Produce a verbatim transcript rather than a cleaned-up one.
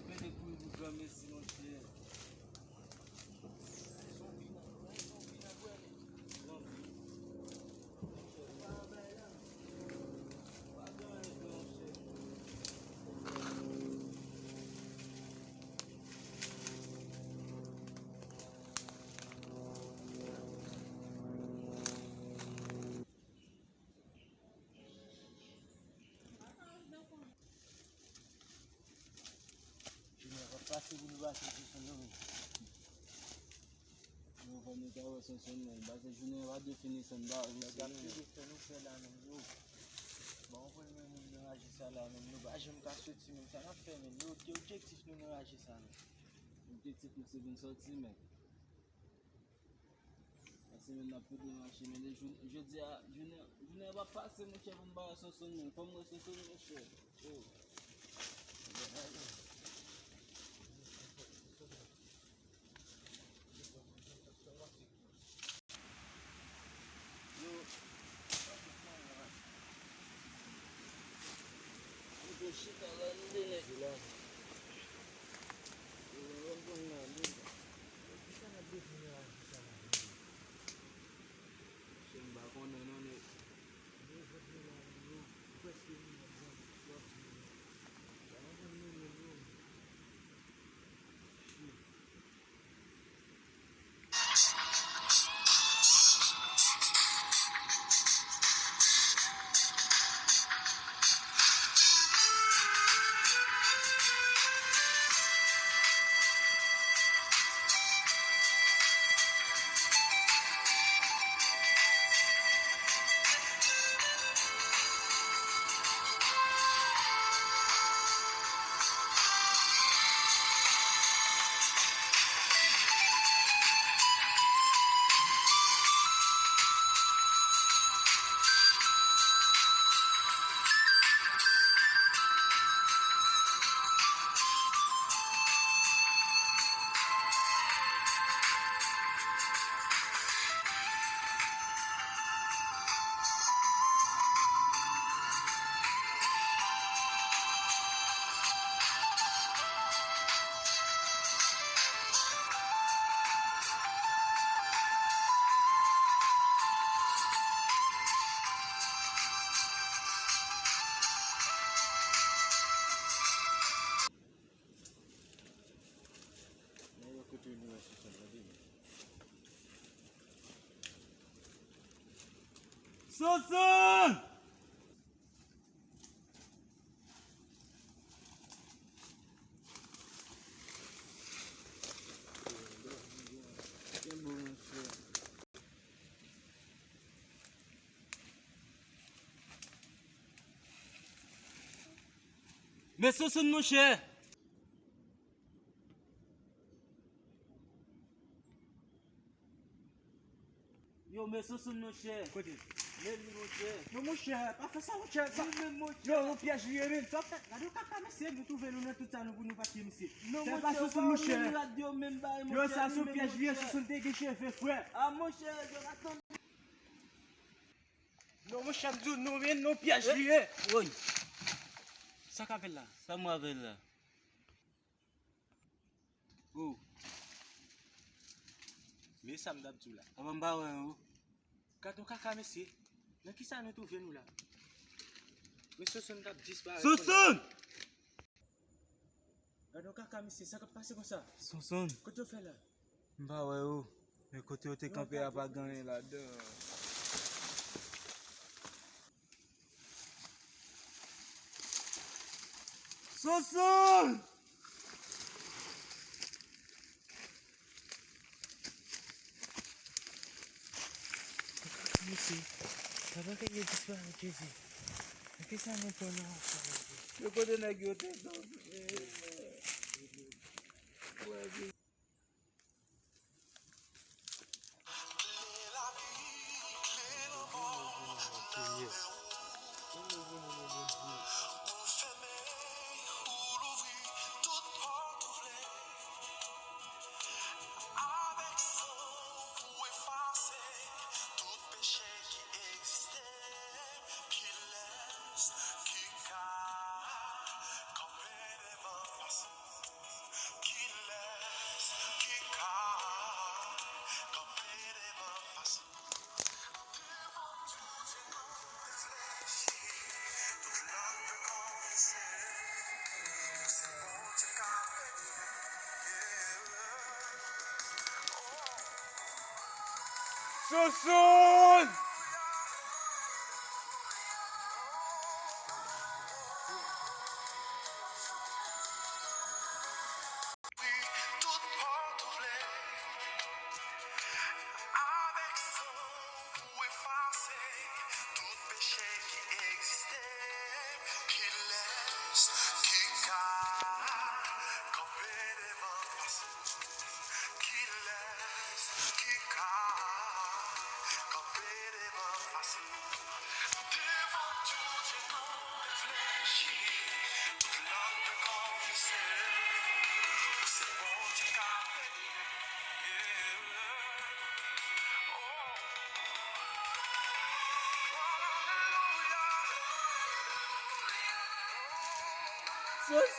Mete kouri pou granmesi, monchè. Zonbi nan, zonbi nan, granmesi. Jounen ap pase pou nou pase sou Sonson, non, men. Nou pa nou ta wè Sonson, non. Pase jounen pa defini san ba. Nèg ap pede fè nou fè la menm, yo. Bon, ou konn men moun nan raje sa la menm, nou pa janm ka soti menm. Sa n ap fè menm, yo, ki objektif nou nan raje sa menm? Objektif nou se vin soti, men. Pase men n ap pede mache, men de jou, jodi a, jounen, jounen an pa pase, monchè, pou m pa wè Sonson, non. Fò m wè Sonson, monchè. Oh. Yo. Yo chita la, nou de nèg. Yo konn nan nou. Kisa n ap defini la, kisa n ap defini? Monchè, m pa konnen non, nèg. Yo jwenn nou la, yo prèske vin ap vin ap vin. Sa nou konn nou menm, yo. Shit. Sonson! Men Sonson, monchè! Yo, men Sonson, monchè. Kote? Men li, monchè. Non, monchè, pa fè sa, monchè. Li menm, monchè. Yo, yon pyèj li ye, men. Sa w fè? Gade yon kaka, mesye, nou twouve nou nan tout sa, nou pou nou pa tiye misye. Non, monchè, pa Sonson, monchè. Yo, sa se yon pyèj li ye, Sonson te gen cheve, frè. Ah, monchè, yo, atann. Non, monchè, m di w, non, men, non, pyèj li ye. Woy. Sa k avè l la? Sa m avè l la? Oh. Men sa m t ap di w la. Apa m pa wè w? Gad yon kaka, mesye. Nan kisa nou twouve nou la? Men Sonson t ap disparèt. Sonson! Gad yon kaka, mesye. Sa k ap pase konsa? Sonson. Kote w fè la? M pa wè yo. Men kote yo te kanpe a pa gen anyen ladan. Sonson! Mesye, papa kay yo disparèt, Jezi. Men kisa nou pran nan afè la? Yo kote nèg yo te tonbe. Sousoun! Tout pòt ou vle, avèk san pou efase tout peche ki egziste. Kilès ki ka kanpe devan fas ou? Kilès ki ka kanpe devan fas ou? Devan tout je nou reflechi, tout lang nou konfese, se Bondye k ap peye. Oh. Sousoun!